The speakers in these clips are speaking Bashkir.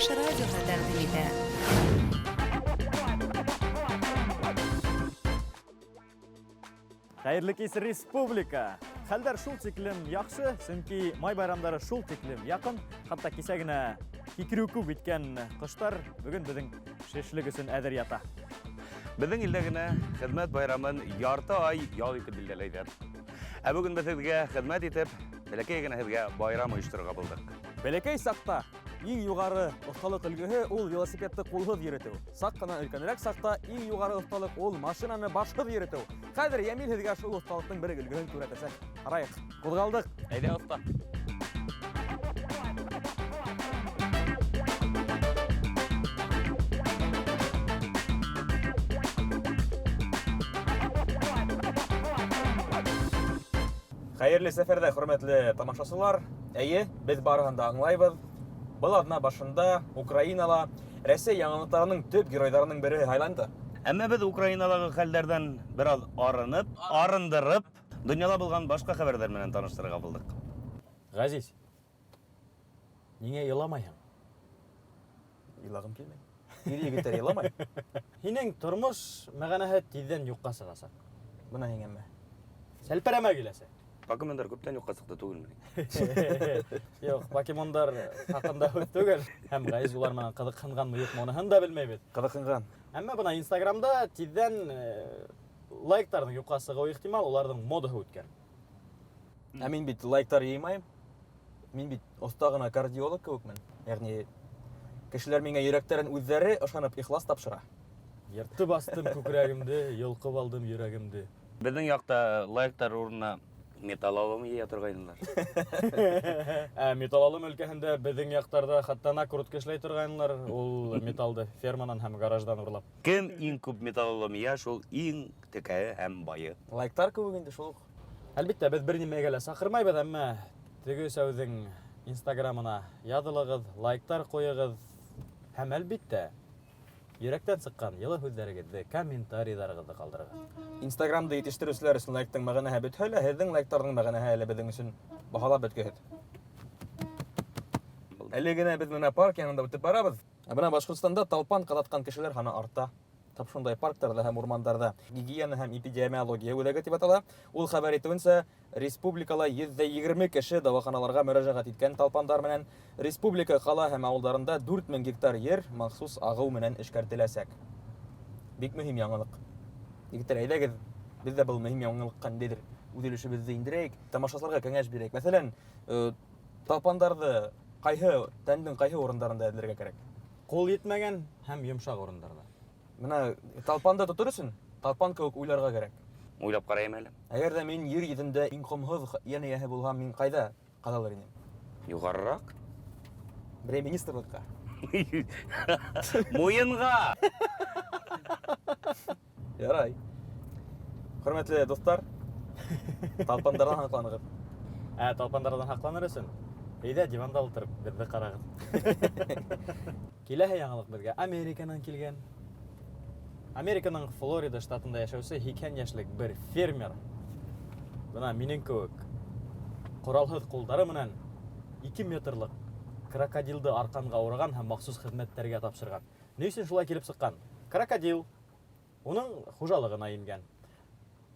Чуваш радиоһы тәҡдим итә. Хәйерле кис, республика! Хәлдәр шул тиклем яҡшы, сөнки май байрамдары шул тиклем яҡын. Хатта кисә генә кикереү күп иткән ҡоштар бөгөн беҙҙең шешлек өсөн әҙер ята. Беҙҙең илдә генә хеҙмәт байрамын ярты ай ял итеп билдәләйҙәр. Ә бөгөн беҙ һеҙгә хеҙмәт итеп, бәләкәй генә һеҙгә байрам ойошторорға булдыҡ. Бәләкәй саҡта иң юғары оҫталыҡ өлгөһө ул велосипедты ҡулһыҙ йөрөтөү. Саҡ ҡына өлкәнерәк саҡта иң юғары оҫталыҡ ул машинаны башһыҙ йөрөтөү. Хәҙер Йәмил һеҙгә шул оҫталыҡтың бер өлгөһөн күрһәтәсәк. Ҡарайыҡ. Ҡуҙғалдыҡ. Әйҙә, оҫта. Хәйерле сәфәрҙә, хөрмәтле тамашасылар. Әйе, беҙ барыһын да аңлайбыҙ. Был аҙна башында Украинала Рәсәй яңылыҡтарының төп геройҙарының береһе һайланды. Әммә беҙ Украиналағы хәлдәрҙән бер аҙ арынып, арындырып, донъяла булған башҡа хәбәрҙәр менән таныштырырға булдыҡ. Ғәзиз, ниңә иламайһың? Илағым килмәй. Ир егеттәр иламай. Һинең тормош мәғәнәһе тиҙҙән юҡҡа сығасаҡ. Бына һиңә мә. Сәлпәрәмә киләсәк. Покемондар күптән юҡҡа сыҡты түгелме? Юҡ, покемондар хаҡында һүҙ түгел. Һәм Ғәзиз улар менән ҡыҙыҡһынғанмы, юҡмы, уныһын да белмәйбеҙ. Ҡыҙыҡһынған. Әммә бына Инстаграмда тиҙҙән лайктарҙың юҡҡа сығыуы ихтимал, уларҙың модаһы үткән. Ә мин бит лайктар йыймайым. Мин бит оҫта ғына кардиолог кеүекмен. Йәғни кешеләр миңә йөрәктәрен үҙҙәре ышанып ихлас тапшыра. Йыртып астым күкрәгемде, йолҡоп алдым йөрәгемде. Беҙҙең яҡта лайктар урынына металлолом йыя торғайнылар. Ә металлолом өлкәһендә беҙҙең яҡтарҙа хатта накрутка эшләй торғайнылар, ул металлды ферманан һәм гараждан урлап. Кем иң күп металлолом йыя, шул иң текәе һәм байы. Лайктар кеүек инде шул уҡ. Әлбиттә, беҙ бер нимәгә лә саҡырмайбыҙ, әммә теге өсәүҙең Инстаграмына яҙылығыҙ, лайктар ҡуйығыҙ һәм әлбиттә йөрәктән сыҡҡан йылы һүҙҙәрегеҙҙе, комментарийҙарығыҙҙы ҡалдырығыҙ. Инстаграмды етештереүселәр өсөн лайктың мәғәнәһе бөтһә лә, һеҙҙең лайктарҙың мәғәнәһе әле беҙҙең өсөн баһалап бөткөһөҙ. Әле генә беҙ менә парк янында үтеп барабыҙ. Ә бына Башҡортостанда талпан ҡаҙатҡан кешеләр һаны арта. Тап шундай парктарҙа һәм урмандарҙа гигиена һәм эпидемиология үҙәге тип атала. Ул хәбәр итеүенсә, республикала 120 кеше дауаханаларға мөрәжәғәт иткән талпандар менән. Республика ҡала һәм ауылдарында 4000 гектар ер махсус ағыу менән эшкәртеләсәк. Бик мөһим яңылыҡ. Егеттәр, әйҙәгеҙ, беҙ ҙә был мөһим яңылыҡҡа ниндәйҙер үҙ өлөшөбөҙҙө индерәйек, тамашасыларға кәңәш бирәйек. Мәҫәлән, талпандарҙы ҡайһы тәндең ҡайһы урындарында эҙләргә кәрәк? Ҡул етмәгән һәм йомшаҡ урындарҙа. Бына талпанды тотор өсөн талпан кеүек уйларға кәрәк. Уйлап ҡарайым әле. Әгәр ҙә мин ер йөҙөндә иң ҡомһоҙ йән эйәһе булһам, мин ҡайҙа ҡаҙалыр инем? Юғарыраҡ? Берәй министрлыҡҡа. Муйынға! Ярай. Хөрмәтле дуҫтар, талпандарҙан һаҡланығыҙ. Ә талпандарҙан һаҡланыр өсөн өйҙә диванда ултырып беҙҙе ҡарағыҙ. Киләһе яңылыҡ беҙгә Американан килгән. Американың Флорида штатында йәшәүсе 80 йәшлек бер фермер бына минең кеүек ҡоралһыҙ ҡулдары менән 2 метрлыҡ крокодилды арҡанға ураған һәм махсус хеҙмәттәргә тапшырған. Ни өсөн шулай килеп сыҡҡан? Крокодил уның хужалығына ингән.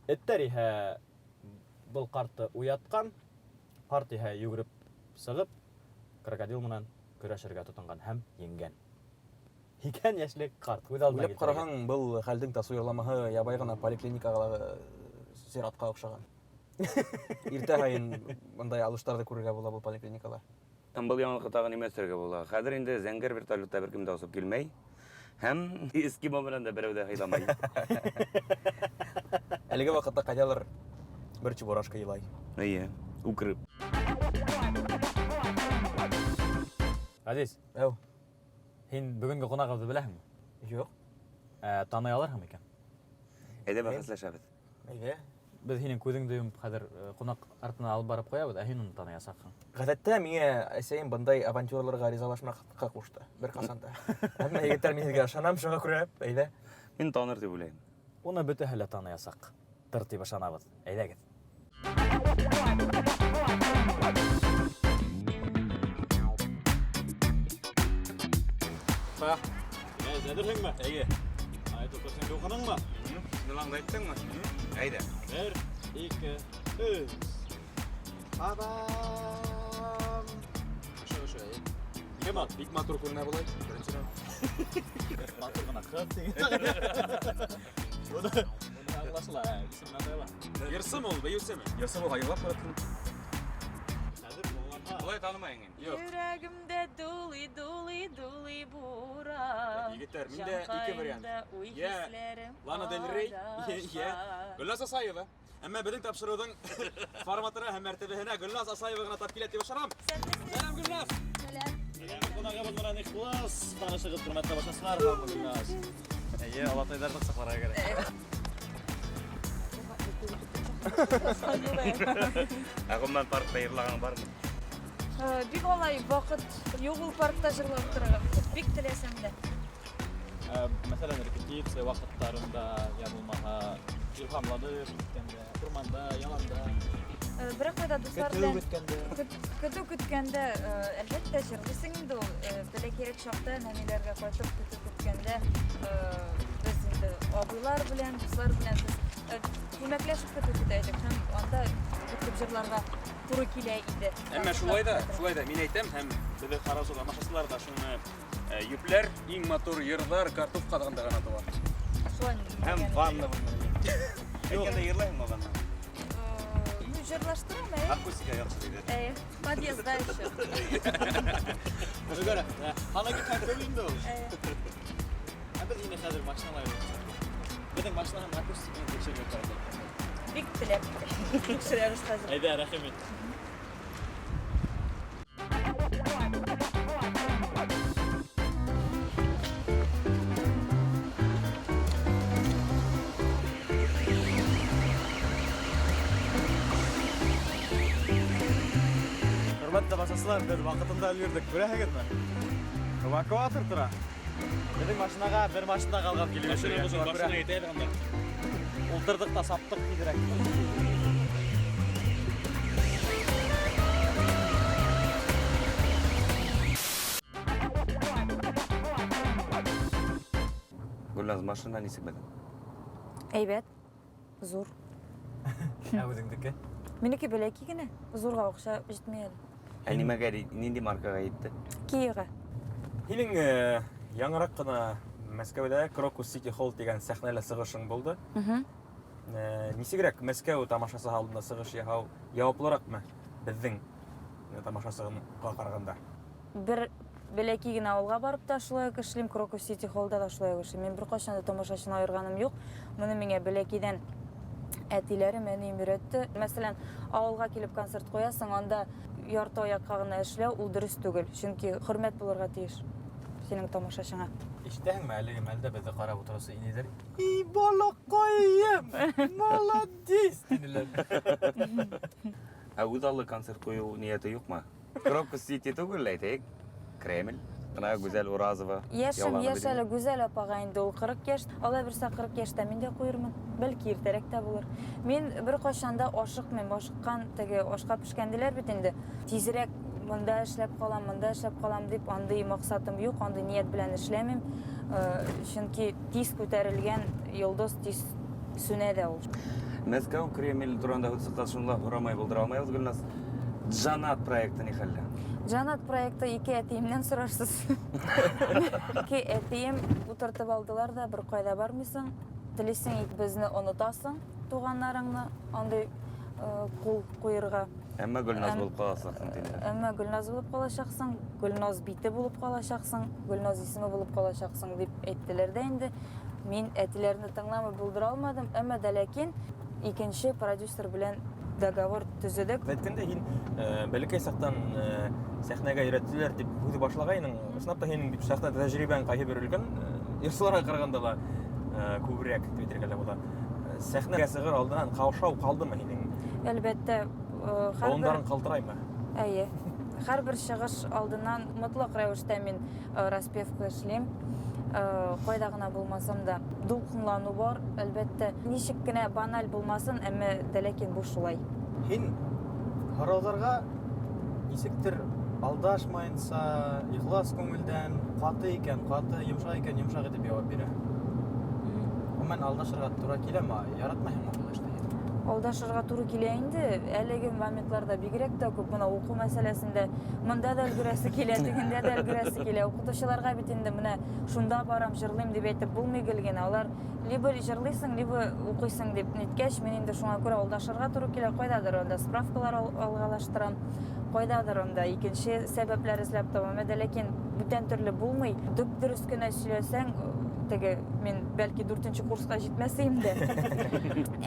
Эттәр иһә был ҡартты уятҡан, ҡарт иһә йүгереп сығып крокодил менән көрәшергә тотонған һәм еңгән. 80 йәшлек ҡарт, күҙ алдына Уйлап килтерегеҙ. ҡараһаң, был хәлдең тасуирламаһы ябай ғына поликлиникалағы сиратҡа оҡшаған. Иртә һайын бындай алыштарҙы күрергә була был поликлиникала. Һәм был яңылыҡҡа тағы нимә өҫтәргә була? Хәҙер инде зәңгәр вертолетта бер кем дә осоп килмәй. Һәм эскимо менән дә берәү ҙә һыйламай. Әлеге ваҡытта ҡайҙалыр бер чебурашка илай. Эйе, үкереп. Ғәзиз, Әү. һин бөгөнгө ҡунағыбыҙҙы беләһеңме? Юҡ. Таный алырһың микән? Әйҙә бәхәсләшәбеҙ. Әйҙә. Беҙ һинең күҙеңде йомоп хәҙер ҡунаҡ артына алып барып ҡуябыҙ, ә һин уны таныясаҡһың. Ғәҙәттә миңә әсәйем бындай авантюраларға ризалашмаҫҡа ҡушты бер ҡасан да. Әммә егеттәр, мин һеҙгә ышанам, шуға күрә, әйҙә. Мин таныр тип уйлайым. Уны бөтәһе лә таныясаҡ. Тыр тип ышанабыҙ. Әйҙәгеҙ. Старта. Әз, әҙерһеңме? Әйе. Аяtul Көрсиңде уҡыныңмы? Нылаңды әйттеңме? Әйҙә. Бер, ике, өс. Бабам. Ошо, ошо, әйе. Кем ул? Бик матур күренә болай. Беренсенән. Матур ғына ҡыҙ тигән. Уны аңлашыла, исемен атайла. Йырсымы ул, бейеүсеме? Йырсы булһа йырлап ҡуятһың. Хәҙер моңланһа. Улай танымайың инде. Юҡ. Йөрәгемдә дулый, дулый, дулый буран. Егеттәр, миндә ике вариант. Җанкаемда уй Йә хисләрем Лана Дель Рей, йә адаша. Гөлназ Асаева. Әммә беҙҙең тапшырыуҙың форматына һәм мәртәбәһенә Гөлназ Асаева ғына тап килә тип ышанам. Исәнмесез. Сәләм, Гөлназ! Сәләм. Ҡунағыбыҙ менән ихлас танышығыҙ, хөрмәтле тамашасылар, һаумы, Гөлназ. Эйе, олатайҙарҙы ҡосаҡларға кәрәк. Ә ғөмүмән паркта йырлағаның бармы? Бик алай ваҡыт юҡ ул паркта йырлап торорға. Бик теләсәм дә. Мәҫәлән, репетиция ваҡыттарында, я булмаһа, илһамланып киткәндә, урманда, яланда. Бер ҡайҙа дуҫлар Көтөү белән көткәндә. Көтөү көткәндә, әлбәттә, йырлыйсың инде ул. Бәләкәйерәк чаҡта нәниләргә ҡайтып көтөү көткәндә, беҙ инде абыйлар белән, дуҫлар белән беҙ күмәкләшеп көтөү көтә идек һәм анда бик күп йырларға тура килә иде. Әммә шулай да, шулай да мин әйтәм һәм беҙҙең ҡараусы тамашасылар ҙа шуны йөпләр, иң матур йырҙар картуф ҡаҙығында ғына тыуа. Шулай Һәм инде. ванна бүлмәһендә. Әйткәндә йырлайһыңмы ванна? Ну, йырлаштырам, әйе. Акустика яҡшы тиҙәр. Әйе, подъездда еще. Гөлгәрә, һана китһәң күп инде ул. Әйе. Ә беҙ һине хәҙер машинала йөрөтәбеҙ. Беҙҙең машинаның акустикаһын тикшерергә тура килә. Бик теләп тикшерәбеҙ хәҙер. Әйҙә, рәхим ит. Хөрмәтле тамашасылар, беҙ ваҡытында өлгөрҙөк. Күрәһегеҙме? Эвакуатор тора. Беҙҙең машинаға бер машина ҡалған килеп етергә. Машинабыҙҙың Шуға күрә башына етәйек анда. Ултырҙыҡ та саптыҡ тиҙерәк. Гөлназ, машина нисек беҙҙең? Әйбәт, ҙур. Ә үҙеңдеке? Минеке бәләкәй генә, ҙурға оҡшап етмәй әле. Ә нимәгә, ниндәй маркаға етте? Киаға. Һинең яңыраҡ ҡына Мәскәүҙә Крокус Сити Холл тигән сәхнәлә сығышың булды. Нисегерәк Мәскәү тамашасы алдында сығыш яһау яуаплыраҡмы беҙҙең тамашасыға ҡарағанда? Бер бәләкәй генә ауылға барып та шулай уҡ эшләйем, Крокус Сити Холлда ла шулай уҡ эшләйем. Мин бер ҡасан да тамашасыны айырғаным юҡ. Быны миңә бәләкәйҙән әтиләрем, әнейем өйрәтте. Мәҫәлән, ауылға килеп концерт ҡуясың, анда ярты аяҡҡа ғына эшләү ул дөрөҫ түгел, сөнки хөрмәт булырға тейеш һинең тамашасыңа. Ишетәһеңме, әлеге мәлдә беҙҙе ҡарап ултырыусы инәйҙәр, И балаҡайым, молодец, тинеләр. Ә үҙ аллы концерт ҡуйыу ниәте юҡмы? Крокус Сити түгел, әйтәйек, Кремль. Бына Гүзәл Уразова Йәшем яуланы йәш бит инде. әле, Гүзәл апаға инде ул 40 йәш. Алла бирсә 40 йәштә мин дә ҡуйырмын. Бәлки иртәрәк тә булыр. Мин бер ҡасан да ашыҡмайым. Ашыҡҡан теге ашҡа пешкән тиләр бит инде. Тизерәк бында эшләп ҡалам, бында эшләп ҡалам тип андый маҡсатым юҡ, андый ниәт белән эшләмәйем. Чөнки тиз күтәрелгән йолдоҙ тиз сүнә дә ул. Мәскәү Кремль тураһында һүҙ сыҡҡас, шуны ла һорамай булдыра алмайбыҙ, Гөлназ. Джанат проекты ни хәлдә? Джанат проекты ике әтейемдән сорарсыз. Ике әтейем утыртып алдылар да, бер ҡайҙа бармайсың, телисең ик безне онотасың, туғандарыңны, андый ҡул ҡуйырға. Әммә Гөлназ булып ҡаласаҡһың тинеләр. Әммә Гөлназ булып ҡаласаҡсың, Гөлназ бите булып ҡаласаҡсың, Гөлназ исеме булып ҡаласаҡсың тип әйттеләр ҙә инде. Мин әтиләрне тыңламай булдыра алмадым, әммә дә ләкин икенсе продюсер белән договор төҙөдөк. Әйткәндә һин бәләкәй саҡтан сәхнәгә өйрәттеләр тип һүҙ башлағайның. Ысынлап та һинең бит сәхнә тәжрибәң ҡайһы бер өлкән йырсыларға ҡарағанда ла күберәк тип әйтергә лә була. Сәхнәгә сығыр алдынан ҡаушау ҡалдымы һинең? Әлбәттә, һәр бер Быуындарың ҡалтыраймы? Әйе. Һәр бер сығыш алдынан мотлаҡ рәүештә мин распевка эшләйем. Ҡайҙа ғына булмасам да дулҡынланыу бар, әлбәттә. Нисек кенә баналь булмасын, әммә дә ләкин бу шулай. Һин һорауҙарға нисектер Алдашмайынса, ихлас күңелдән, каты икән, каты, йомшак икән, йомшак итеп яуап бирә. Гомумән, алдашырга тура киләме? Яратмайһыңмы ул эшне? Алдашырга туры килә инде. Әлеге моментларда бигрәк тә күп. Менә уку мәсьәләсендә монда да өлгерәсе килә, тегендә дә өлгерәсе килә. Укытучыларга бит инде менә шунда барам, җырлыйм дип әйтеп булмый гел генә. Алар либо җырлыйсың, либо укыйсың дип ниткәч, мин инде шуңа күрә алдашырга туры килә. Кайдадыр анда справкалар алгалаштырам, кайдадыр анда икенче сәбәпләр эзләп табам. Әмма дә ләкин бүтән төрле булмый. Дөп-дөрес кенә сөйләсәң, теге мин бәлки дүртенче курска җитмәс идем дә.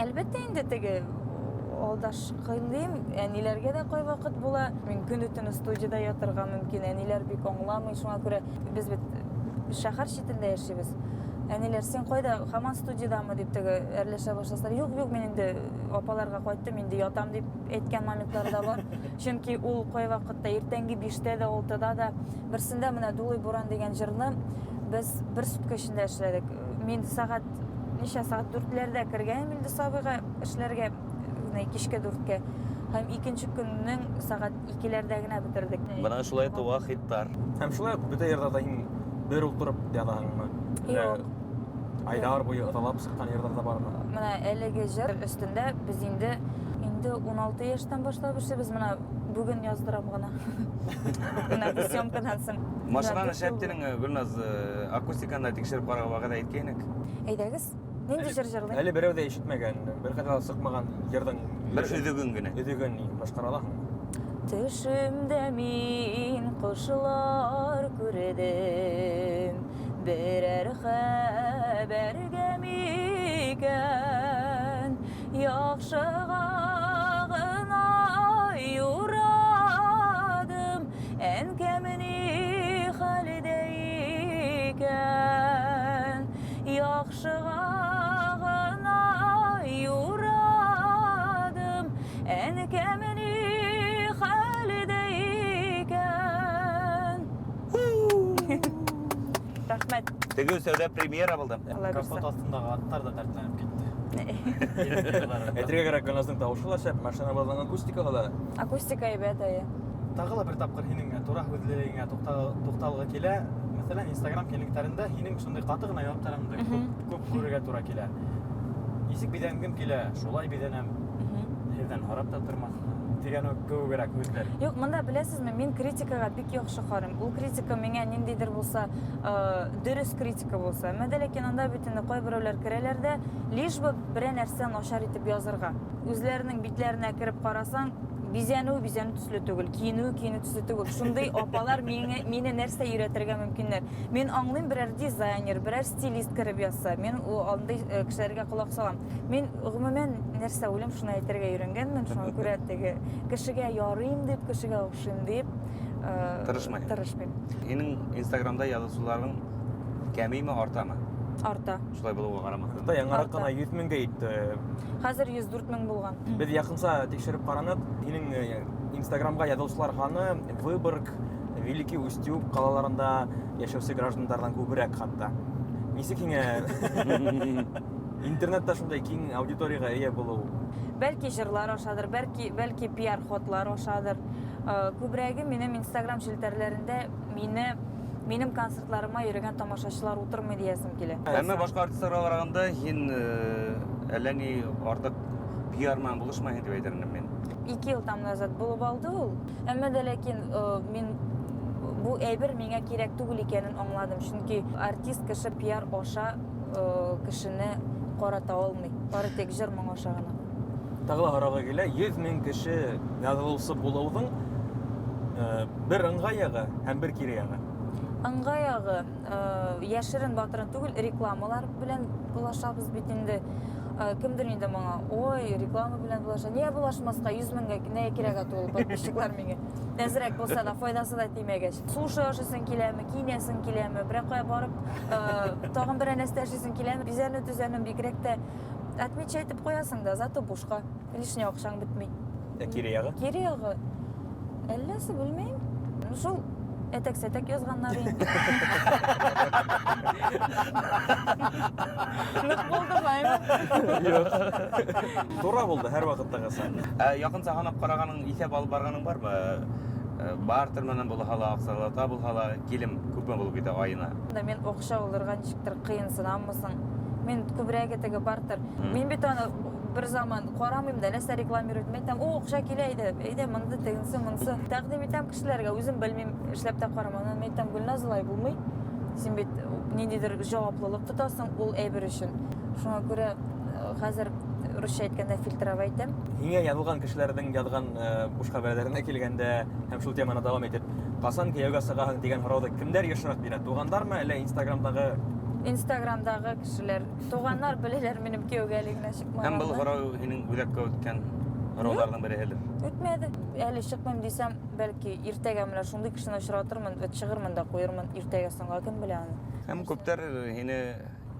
Әлбәттә инде теге алдашкылыйм, әниләргә дә кайвакыт була. Мин көне-төне студиядә ятырга мөмкин, әниләр бик аңламый, шуңа күрә без бит шәһәр читендә яшибез. Әниләр, син кайда, һаман студиядәме дип теге әрләшә башласалар, юк, юк, мин инде апаларга кайттым, инде ятам дип әйткән моментлар да бар. Чөнки ул кайвакытта иртәнге биштә дә, алтыда да, берсендә менә Дулый буран дигән җырны без бер сутка эчендә эшләдек. Мин сәгать ничә сәгать дүртләрдә кергәнем инде Сабыйга эшләргә, кичке дүрткә. Һәм икенче көннең сәгать икеләрдә генә бетердек. Менә шулай туа хитлар. Һәм шулай ук бөтә йырлар да һин бер утырып язаһыңмы? Юк. Айлар буе ызалап чыккан йырлар да бармы? Менә әлеге җыр өстендә без инде инде 16 яшьтән башлап эшлибез. Менә бүген яздырам гына. Менә бу съемкадан соң. Машинаны шәп динең, Гөлназ, акустиканы да тикшереп карарга вәгъдә иткәйнек. Әйдәгез. Нинди җыр җырлыйм? Әле берәү дә ишетмәгән, беркайда да чыкмаган җырның бер өзеген генә. Өзеген башкара аласыңмы? Төшемдә мин кошлар күрдем, берәр хәбәргә микән? Яхшыга гына юрадым, әнкәм ни хәлдә икән? Яхшыга гына юрадым, әнкәм ни хәлдә икән? Рәхмәт. Теге өстәүдә премьера булды. Алла бирсә. Капот астындагы аттар да дәртләнеп китте. Әйтергә кирәк, Гөлназның тавышы да шәп, машинабызның акустикага да. Акустика әйбәт, әйе. Тагы ла бер тапкыр һинең тура һүҙлелегеңә туҡталғы килә. Мәҫәлән, Инстаграм киңлектәрендә һинең шундай ҡаты ғына яуаптарыңды күп, күп күрергә тура килә. Нисек биҙәнгем килә, шулай биҙәнәм. Һеҙҙән һорап та тормаҫ тигән үк кеүегерәк һүҙҙәр. Юк, монда беләсезме, мин критикага бик яҡшы ҡарайым. Ул критика миңә ниндәйҙер булса, дөрөҫ критика булса. Әммә дә ләкин анда бит инде ҡайберәүләр керәләр дә, лишь бы берәр нәрсә начар итеп язырга. Үзләренең битләренә кереп ҡарасаң, бизәнү бизәнү төсле түгел, киенү киенү төсле түгел. Шундый апалар мине нәрсә өйрәтергә мөмкиннәр. Мин аңлыйм, берәр дизайнер, берәр стилист кереп язса, мин андый кешеләргә колак салам. Мин гомумән нәрсә уйлыйм, шуны әйтергә өйрәнгәнмен. Шуңа күрә теге кешегә ярыйм дип, кешегә охшыйм дип Тырышмыйм. тырышмыйм. Һинең Инстаграмда язылучыларың кәмиме, артамы? Арта. Шулай булуга карамастан. Арта, яңарак Арта. кына 100 меңгә җитте. Хәзер 104 мең булган. Без якынча тикшереп каранык. Һинең Инстаграмга язылучылар һаны Выборг, Великий Устюг калаларында яшәүче гражданнардан күбрәк хәтта. Нисек һиңә интернетта шундай киң аудиторияга ия булу? Бәлки җырлар ашадыр, бәлки пиар-ходлар ашадыр. Күбрәге минем Инстаграм челтәрләрендә минем концертларыма йөрегән тамашачылар утырмый диясем килә. Әмма башка артистларга караганда һин әллә ни артык пиар белән булышмайһың дип әйтер идем мин. 2 ел там назад булып алды ул. Әмма дә ләкин мин бу әйбер миңа кирәк түгел икәнен аңладым. Чөнки артист кеше пиар аша кешене карата алмый. Бары тик җыр моң аша гына. Тагы ла һорауға килә, 100 мең кеше язылыусы булыуҙың бер ыңғай яғы һәм бер кире яғы. Ыңғай яғы йәшерен батырын түгел, рекламалар белән булашабыз бит инде. Кемдер инде моңа, ой, реклама белән булаша. Нигә булашмаска, 100 меңгә нигә кирәк аты ул подписчиклар миңа? Әзрәк булса да, файдасы да тимәгәч. Суши ашыйсың киләме, киенәсең киләме, берәр кая барып, тагын берәр нәрсә ашыйсың киләме? Бизәнү төзәнү бигрәк тә отмечать итеп куясың да, зато бушка, лишний акчаң бетми. Ә кире ягы? Кире ягы? Әлләсе белмим. Шул әтәк-сәтәк язганнар инде. Нык булдымы, әйме? Юк. Тура булды һәр вакыттагысы. Ә якынча һанап караганың, иҫәп алып барганың бармы? Бартер менән булһа ла, аҡсалата булһа ла, килем күпме булып китә айына? Да мин аҡса алырға ничектер ҡыйынсынаммы соң? Мин күберәге теге бартер. Мин бит аны бер заман ҡарамыйм да, нәрсә рекламировать итмәй, әйтәм, о, аҡса килә иде, әйҙә, монды, тегенсе, монсы. Тәҡдим итәм кешеләргә, үзем белмим, эшләп тә ҡарамам. Мин әйтәм, Гөлназ, улай булмый. Син бит ниндидер җаваплылык тотасың ул әйбер өчен. Шуңа күрә хәзер русча әйткәндә фильтровать итәм. Һиңә язылган кешеләрнең язган буш хәбәрләренә килгәндә һәм шул теманы дәвам итеп, касан кияүгә чыгасың дигән сорауны кемнәр ешрак бирә? Туганнармы, әллә Инстаграмдагы? Инстаграмдагы кешеләр. Туганнар беләләр минем кияүгә әле генә чыкмаганны. Һәм был һорау һинең үзәккә үткән һорауларның береһедер. Үтмәде. Әле чыкмыйм дисәм, бәлки иртәгә менә шундый кешене очратырмын, вәт чыгырмын да куермын иртәгә соңга, кем белә аны. Һәм күптәр һине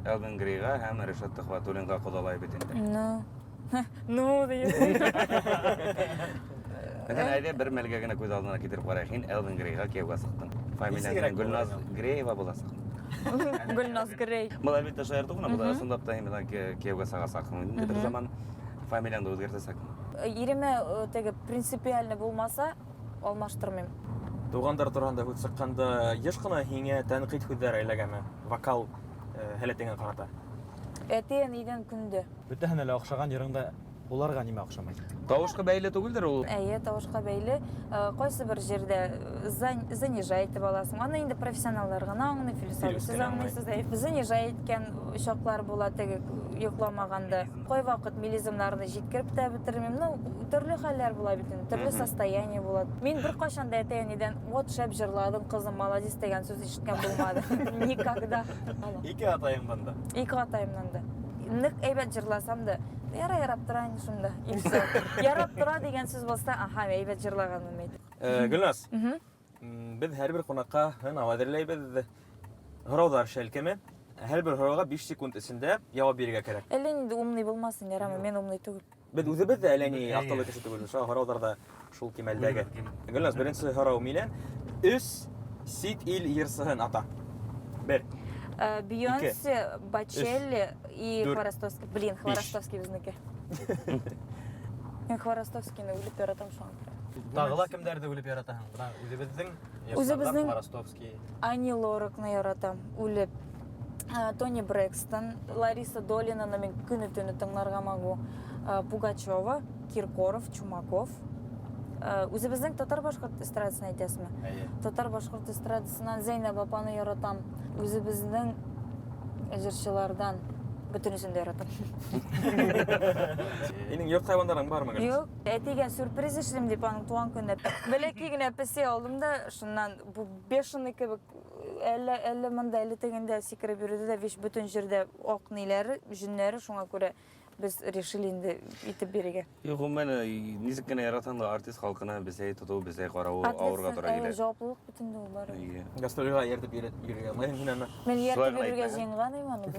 Элвин Грейга һәм Ришат Төхвәтуллинга кодалай бит инде. Ну. Ну, диеп. Мәсәлән, әйдә бер мәлгә генә күз алдына китереп карыйк. Һин Элвин Грейга кияүгә чыктың. Фамилияң Гөлназ Греева буласың. Гөлназ Грей. Был әлбиттә шаярту гына, бу ысынлап та һин кияүгә чыгасың. Инде бер заман фамилияңды үзгәртәсең. Иремә теге принципиально булмаса, алмаштырмыйм. Тугандар турында һүҙ сыҡҡанда еш ҡына һиңә тәнҡит һүҙҙәр эләгәме? Вокал һәләтеңә ҡарата. Әти-әнидән көндә. Бөтәһенә лә оҡшаған йырыңда уларға нимә оҡшамай? Тавышҡа бәйле түгелдер ул. Әйе, тавышҡа бәйле. Ҡайсы бер җирдә занижать итеп аласың. Аны инде профессионаллар гына аңлый, Филүс абый, сез аңлыйсыз. Занижать иткән чаклар була теге йокламаганда. Кайвакыт мелизмнарны җиткереп тә бетермим. Ну, төрле хәлләр була бит инде, төрле состояние була. Мин беркайчан да әти-әнидән вот шәп җырладың, кызым, молодец дигән сүз ишеткән булмады. Никогда. Ике атайыңдан да. Ике атайымнан да. Нык әйбәт җырласам да, ярай ярап тора инде шунда. И всё. Ярап тора дигән сүз булса, аһа, әйбәт җырлаганмын әйт. Гөлназ, беҙ һәр бер ҡунаҡҡа һынау әҙерләйбеҙ. Һорауҙар шәлкеме. Һәр бер һорауға 5 секунд эсендә яуап бирергә кәрәк. Әллә инде умный булмасын, ярамый, мин умный түгел. Беҙ үҙебеҙ ҙә әллә ни аҡыллы кеше түгел, шуға һорауҙар ҙа шул кимәлдәге. Гөлназ, беренсе һорау минән. Өс сит ил йырсыһын ата. Бер. Бейонсе, Бочелли и 4, Хворостовский. Блин, 5. Хворостовский безнеке. Мин Хворостовскийны үлеп яратам шуңа күрә. Тағы ла кемдәрҙе үлеп яратаһың? Бына үҙебеҙҙең Үҙебеҙҙең Хворостовский. Ани Лоракны яратам, үлеп. Тони Брэкстон, Лариса Долинаны мин көне-төнө тыңларға могу. Пугачева, Киркоров, Чумаков. Үҙебеҙҙең татар-башҡорт эстрадасын әйтәсезме? Әйе. Татар-башҡорт эстрадасынан Зәйнәб апаны яратам. Үҙебеҙҙең җырчылардан бөтөнөсөн дә яратам. Һинең йорт хайвандарың бармы, Гөлназ? Юк, әтигә сюрприз эшлим дип аның туган көненә. Бәләкәй генә песи алдым да, шуннан бу бешеный кебек әллә, әллә монда, әллә тегендә сикереп йөрөде дә, виш бөтен җирдә ак ниләре, җөннәре, шуңа күрә без решили инде итеп бирергә. Юк, гомумән, ничек кенә яратһаң да артист халкына бесәй тоту, бесәй каравы авырга тора килә. Җаваплылык бит инде ул бары. Әйе. Гастрольгә ияртеп йөрергә алмыйм мин аны. Мин Шулай ияртеп гына йөрергә әйтмә. җыенган идем аны бу.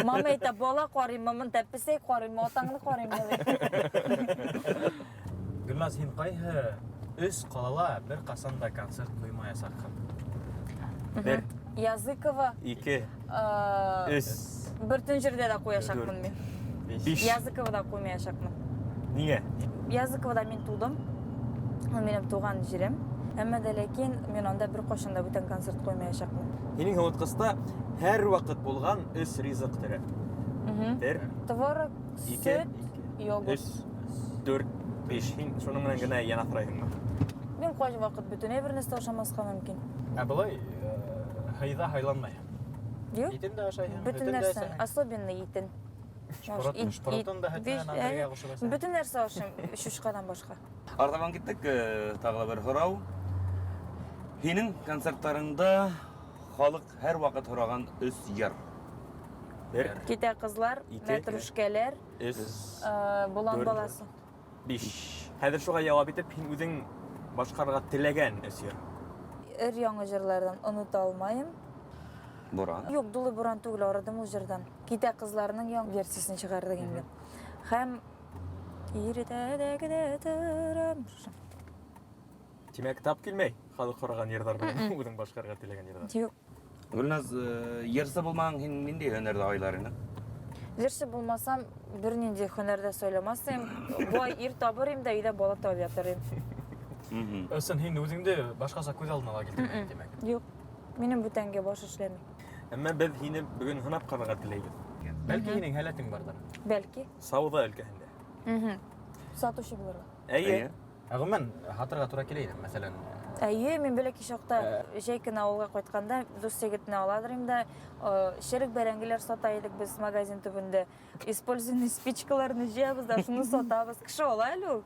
Мама әйтә, бала карыйммы, монда песәй карыйммы, атаңны карыйммы дип. Гөлназ, һин ҡайһы өс ҡалала бер ҡасан да концерт ҡуймаясаҡһың? Бер. Языкова, Ике, өс, бөтен җирдә дә куячакмын мин. биш. Языковада куймаячакмын. Ниңә? Языковада мин тудым. Ул минем туган җирем. Әмма дә ләкин мин анда бер кайчан да бүтән концерт куймаячакмын. Һинең һыуытҡыста һәр ваҡыт булған өс ризыҡ төрө. Бер, Творог, ике, сөт, йогурт. өс, дүрт, биш. Һин шуның менән генә йән аҫрайһыңмы? Мин кайсы ваҡыт бөтен әйберне ашамаҫҡа мөмкин. Ә былай, һыйҙа һайланмайһың. Юҡ. Итен дә ашайһың, Бөтен һөтөн дә нәрсә, эсәһең. особенно итен. Шпротын да һөт менән бергә ҡушып эсәһең. Бөтен нәрсә ашайым, шушҡадан башҡа. Артабан киттек, тағы ла бер һорау. Һинең концерттарыңда халыҡ һәр ваҡыт һораған өс йыр. Бер, Китә ҡыҙлар, Ике, мәтрүшкәләр, өс, болан дүрт, баласы. биш. Хәҙер шуға яуап итеп, һин үҙең башҡарырға теләгән өс йыр. Өр яңы йырларҙан онота алмайым. Буран. Юҡ, Дулый буран түгел, арыдым ул йырҙан. Китә ҡыҙларының яңы версиясын сығарҙыҡ инде. Һәм иртәдә генә торам. Тимәк, тап килмәй халыҡ һораған йырҙар менән үҙең башҡарырға теләгән йырҙар. Юҡ. Гөлназ, йырсы булмаһаң, һин ниндәй һөнәрҙе һайлар инең? Йырсы булмасам, бер ниндәй һөнәрҙә һайламаҫ инем. Бай ир табыр инем дә, өйҙә бала табып ятыр инем. Ысын, һин үҙеңде башҡаса күҙ алдына ла килтермәйһең, тимәк. Юҡ, минең бүтәнгә баш эшләмәй. Әммә беҙ һине бөгөн һынап ҡарарға теләйбеҙ. Бәлки һинең һәләтең барҙыр. Бәлки. Сауҙа өлкәһендә. Сатыусы булырға. Әйе. Ә ғөмүмән, һатырға тура килә ине, мәҫәлән. Әйе, мин бәләкәй чакта җәй көне авылга кайтканда дус егетне аладыр инде, черек бәрәңгеләр сата идек без магазин төбендә. Использованный спичкаларны җыябыз да, шуны сатабыз. Кеше ала әле ул.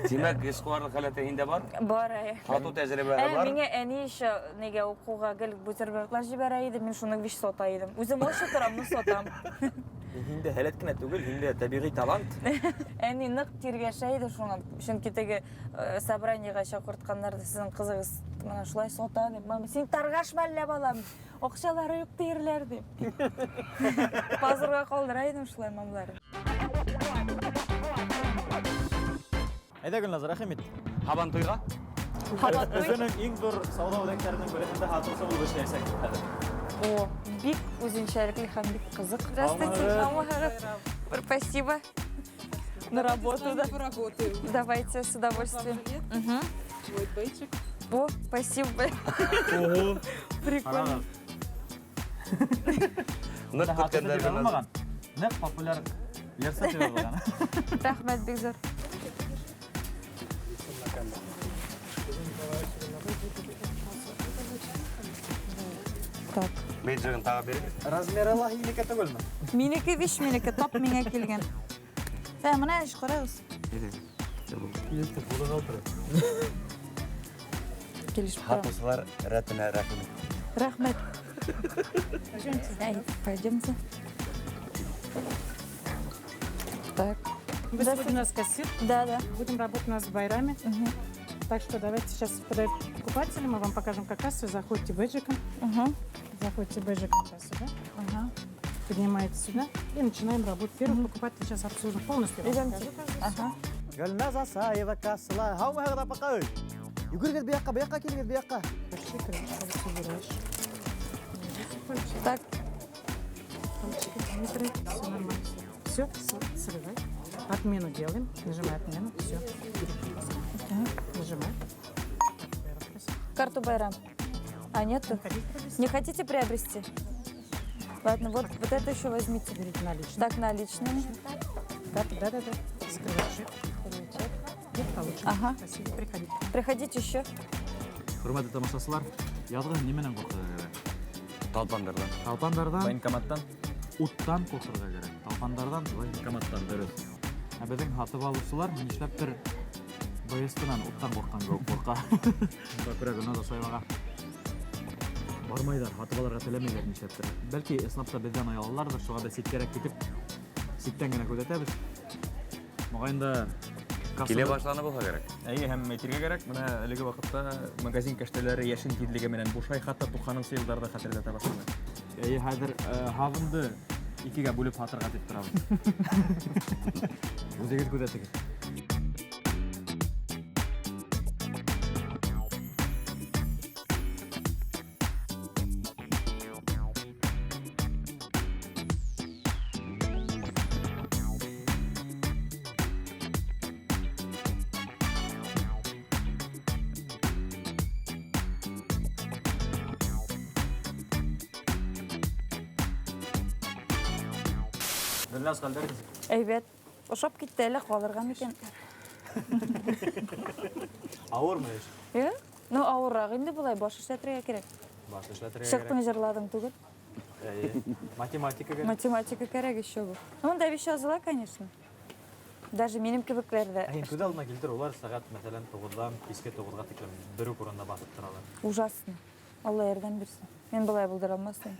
Тимәк, эшкуарлык халәте һиндә бар? Бар, әйе. Һату тәҗрибәһе бар? Миңа әни еще нигә укуга гел бутербродлар җибәрә иде, мин шуны биш сата идем. Үзем ач утырам, но сатам. Һиндә һәләт кенә түгел, һиндә табигый талант. Әни нык тиргәшә иде шуңа, чөнки теге собраниега чакыртканнар да, сезнең кызыгыз менә шулай сата дип. Мама, син торгашма әллә, балам? Акчалары юк диерләр дип. Базарга калдыра идем шулай мамалар. Әйдә, Гөлназ, рәхим ит. Һабантуйга? Һабантуй. Өфөнең иң ҙур сауҙа үҙәктәренең береһендә һатыусы булып эшләйәсәк хәҙер. О, бик үзенчәлекле һәм бик ҡыҙыҡ. Здравствуйте, Алмагөл. Алмагөл. Спасибо. На работу, да. Поработаем. Давайте, с удовольствием. Мгм. Вот бейджик. О, спасибо. Ого. Прикольно. Ныҡ көткәндәр Гөлназ. Ныҡ популяр йырсы тип язылған. Рәхмәт, бик зур. Так. Бейджигын таға бирегеҙ. Размеры ла һинеке түгелме? Минеке биш, минеке тап миңә килгән. Ә, мына эш ҡарағыҙ. Килешеп тора. Һатыусылар рәтенә рәхим ит. Рәхмәт. Әй, пойдемте. Так. Вы сегодня у нас кассир. Да, да. Будем работать у нас с байрами. Так что давайте сейчас подойдем к покупателям, мы вам покажем, как кассу. Заходите бейджиком. Заходите бейджиком сейчас сюда. Поднимаете сюда и начинаем работать. Первый покупатель сейчас обслужим полностью. Я вам Идемте. покажу. Ага. Гөлназ Асаева кассала. Һаумыһығыҙ, апаҡай. Йүгерегеҙ быяҡҡа, быяҡҡа килегеҙ, быяҡҡа. Так. Все нормально. Все, срывай. Отмену делаем. Нажимай отмену. Все. Нажимай. Карту Байрам. А, нету? Не хотите приобрести? Ладно, вот это еще возьмите. Берите наличные. Так, наличными. Да, да, да, да. Закрывай чек. Чек получен. Ага. Спасибо, приходите. Приходите еще. Хөрмәтле тамашасылар, яҙғы нимәнән ҡурҡырға кәрәк? Талпандарҙан. Талпандарҙан. Военкоматтан. Уттан ҡурҡырға кәрәк. Талпандарҙан, военкоматтан, дөрөҫ. Ә беҙҙең һатып алыусылар нишләптер БСТ-нан уттан ҡурҡҡан кеүек ҡурҡа. Шуға күрә Гөлназ Асаеваға бармайҙар, һатып алырға теләмәйҙәр нишләптер. Бәлки, ысынлап та беҙҙән оялаларҙыр, шуға беҙ ситкәрәк китеп, ситтән генә күҙәтәбеҙ. Моғайын да кассада Килә башланы булһа кәрәк. Әйе, һәм әйтергә кәрәк, бына әлеге ваҡытта магазин кәштәләре йәшен тиҙлеге менән бушай, хатта туҡһанынсы йылдарҙы хәтерләтә башланы. Әйе, хәҙер һабынды икегә бүлеп һатырға тип торабыҙ. Үҙегеҙ күҙәтегеҙ. Гөлназ, хәлдәр нисек? Әйбәт. Ошап китте әле, ҡалырға микән? Ауырмы эш? Э? Ну, ауырыраҡ инде былай, баш эшләтергә кәрәк. Баш эшләтергә кәрәк. Сыҡтың йырлаҙың түгел. Әйе. Математика кәрәк. Математика кәрәк еще был. Ну, унда биш языла, конечно. Даже минең кебекләр ҙә. Ә һин күҙ алдына килтер, улар сәғәт, мәҫәлән, туғыҙҙан киске туғыҙға тиклем бер үк урында баҫып торалар. Ужасно. Алла ярҙам бирһен. Мин былай булдыра алмаҫ инем.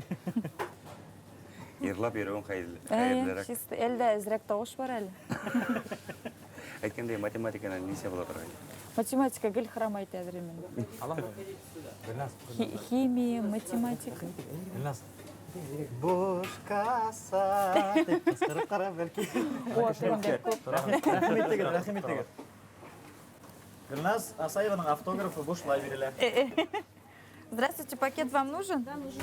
Йырлап йөрөүең Әйе, хәйерлерәк. чисто. Әлдә әҙерәк тауыш бар әле. Әйткәндәй, математиканан нисә була торған? Математика гел хромай әҙер мин. Алла. Гөлназ. Химия, математика. Гөлназ. Буш касса дип ҡысҡырып ҡара, бәлки. О, тегендә күп. Рәхим итегеҙ, рәхим итегеҙ. Гөлназ Асаеваның автографы бушлай бирелә. Здравствуйте, пакет вам нужен? Да, нужен.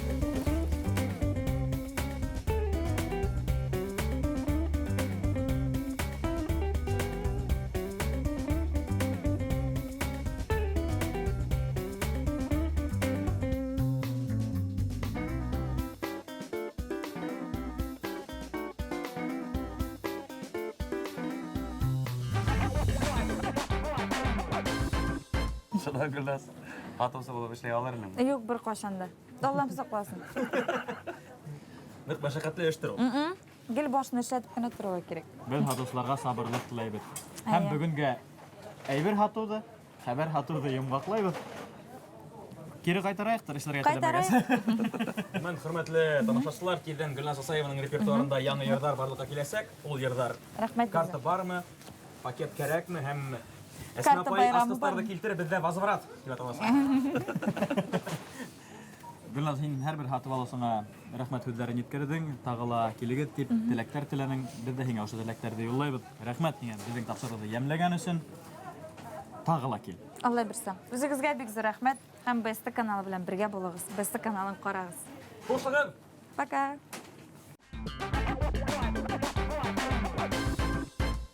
Шунан Гөлназ һатыусы булып эшләй алыр инеңме? Юк, беркайчан да. Аллам сакласын. Нык мәшәкатьле эштер ул. Гел башны эшләтеп кенә торырга кирәк. Без һатучыларга сабырлык теләйбез. Һәм Әйе. бүгенгә әйбер һатуды, хәбәр һатуды йомгаклайбыз. Кире кайтарайыктыр эшләргә Кайтарайык. теләмәгәс. Мен хөрмәтле тамашачылар, тиздән Гөлназ Асаеваның репертуарында яңа йырдар барлыкка киләчәк. Ул йырдар Рәхмәт карта сезгә. бармы, пакет кәрәкме һәм Әсма Карта апай байрамы асылтарды бармы? килтереп бездә возврат дип аталасы. Гөлназ, һин һәрбер һатып алыусыңа рәхмәт һүҙҙәрен еткерҙең, тағы ла килегеҙ тип теләктәр теләнең. Беҙ ҙә һиңә ошо теләктәрҙе юллайбыҙ. Рәхмәт һиңә беҙҙең тапшырыуҙы йәмләгән өсөн. Тағы ла кил. Алла бирсә. Үзегезгә бик зур рәхмәт һәм БСТ каналы белән бергә булыгыз. БСТ каналын карагыз. Хушығыҙ! Пока.